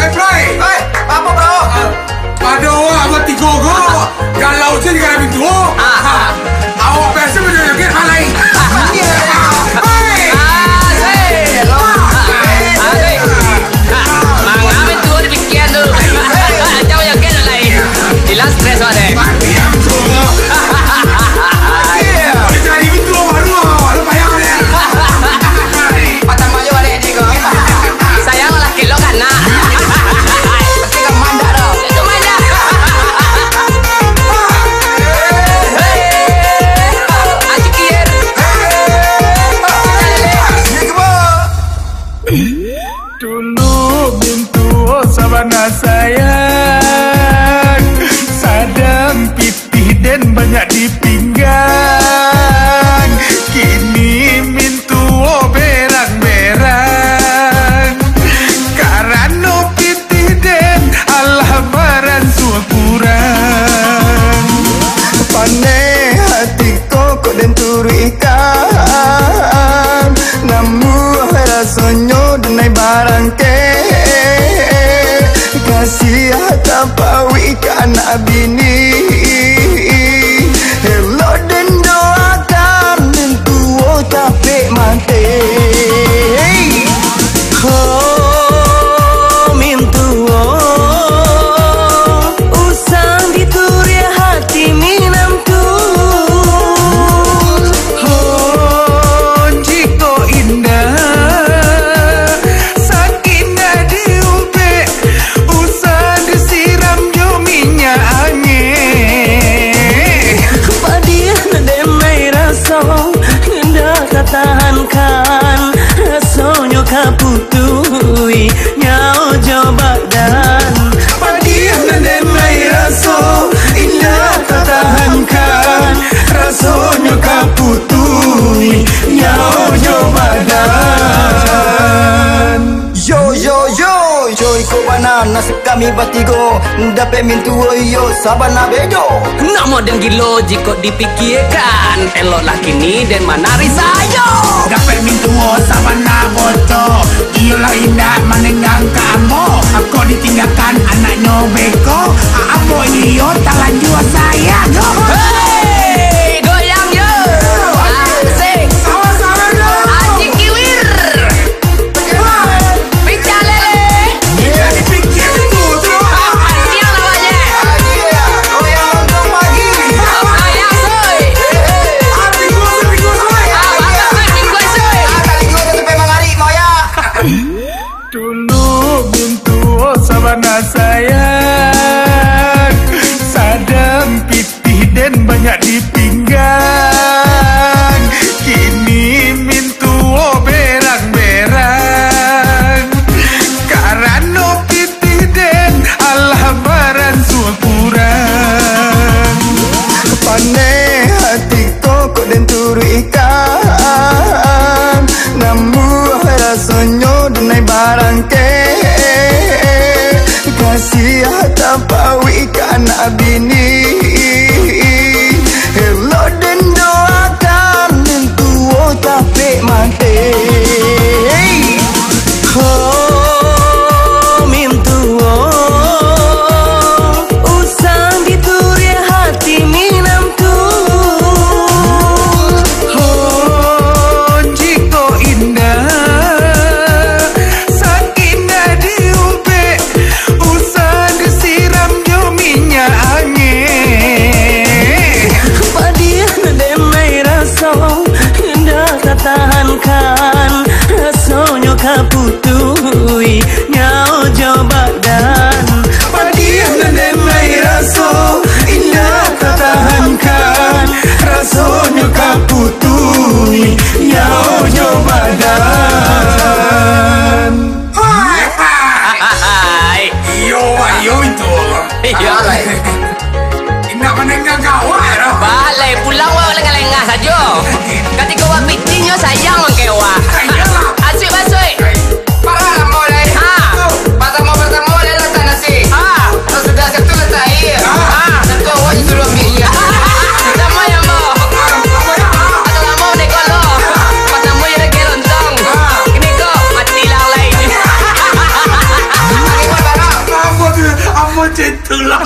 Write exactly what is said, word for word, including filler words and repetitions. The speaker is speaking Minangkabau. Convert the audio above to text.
Eh, Bray! Oi, apo, bro? Pado awak batigo ko, galau se di dalam pintu. Ah. Awak biaso bajoget-joget, malai. Hei! Asik. Asik. Ah, manga pintu dipikian tu. Jauh joget, malai. Hilang stres awak deh. Mati aku. Cari pintu baru, awak lu payah deh. Patah malu balik. Sayang lah, kilo kana. Pasti ka mandak doh. Itu mandak. Hei, Aji Kier. Dulu mintuo sabana sayang, sadang pitih den banyak di pinggan. Kini mintuo berang-berang, karano pitih den alah baransua kurang. Paneh hati ko, kok den turuikan, namuah rasonyo denai barangkek. Kasiah tapauik ka anak bini. Elok den doakan, mintuo tapek mati. Ho, mintuo, usah dituruik hati minantu. Ho, jikok indak, sakik indak diumpek, usah disiram jo minyak angin. Padiah nan den ai raso, indak tatahankan, rasonyo ka putuih nyawo jo badan. Padiah nan den ai raso, indak tatahankan, rasonyo ka putuih nyawo jo badan. Yo, yo, yo, yo, iko bana nasib kami batigo, dapek mintuo iyo sabana bejo. Namo den gilo jikok dipikiakan, eloklah kini den manari sajo. Dapek mintuo sabana boco, iyolah indak manenggang ka ambo. Ako ditinggakan anaknyo beko, ambo iyo talanjua sayang. Hei, goyang yo. Asik. Sama-sama yo. Aji Kiwir. Pecah lele. Dia dipikir itu tu. Siang lah, Wak, je. Ayah, soi. Ah, bagus, soi, minggu, soi. Dulu mintuo sabana sayang, sadang pitih den banyak di pinggan. Kini mintuo berang-berang, karano pitih den alah baransua kurang. Paneh hati ko, kok den turuikan, namuah rasonyo denai barangkek. Kasiah tapauik ka anak bini. Elok den doakan, mintuo tapek mati. Ho, mintuo, usah dituruik hati minantu. Ho, jikok indak, sakik indak diumpek, usah disiram jo minyak angin. Padiah nan den ai raso, indak tatahankan, rasonyo ka putuih nyawo jo badan. Padiah nan den ai raso, indak tatahankan, rasonyo ka putuih nyawo jo badan. Hai. Iyo, iyo itu. Iyo. Alai. Indak mandanga ka awak doh. Balai pulang awak lengah-lengah sajo. Katiko awak pitinyo sayang mangkewa. Iyolah. Asik basuik. Parah lah mau lai. Ha. Pertama-pertama lai letak nasi. Ha. Kalau sudah siap tu letak air. Ha. Tentu awak disuruh ambil air. Sama ya, Mo. Atau lama ni kalau. Pertama ya lagi lontong. Kini kok mati lah lai. Macam itulah.